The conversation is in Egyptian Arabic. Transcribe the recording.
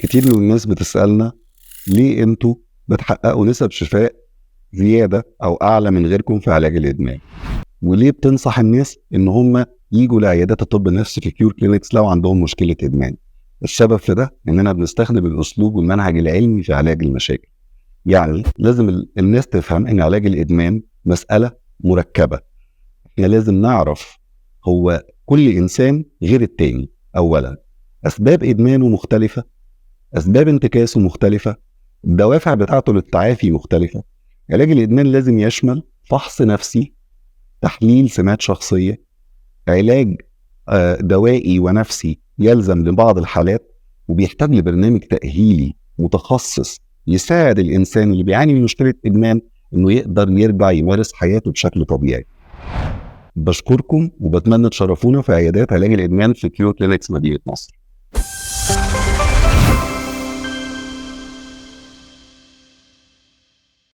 كتير من الناس بتسألنا ليه انتوا بتحققوا نسب شفاء زيادة أو أعلى من غيركم في علاج الإدمان، وليه بتنصح الناس إن هم يجوا لعيادات الطب النفسي في Cure Clinics لو عندهم مشكلة إدمان. السبب في ده إننا بنستخدم الأسلوب والمنهج العلمي في علاج المشاكل. يعني لازم الناس تفهم إن علاج الإدمان مسألة مركبة، إحنا لازم نعرف هو كل إنسان غير التاني. أولا أسباب إدمانه مختلفة، أسباب انتكاسه مختلفة، الدوافع بتاعته للتعافي مختلفة. علاج الإدمان لازم يشمل فحص نفسي، تحليل سمات شخصية، علاج دوائي ونفسي يلزم لبعض الحالات، وبيحتاج لبرنامج تأهيلي متخصص يساعد الإنسان اللي بيعاني من مشكلة إدمان إنه يقدر يرجع يمارس حياته بشكل طبيعي. بشكركم وبتمنى تشرفونا في عيادات علاج الإدمان في Cure Clinics مدينة نصر.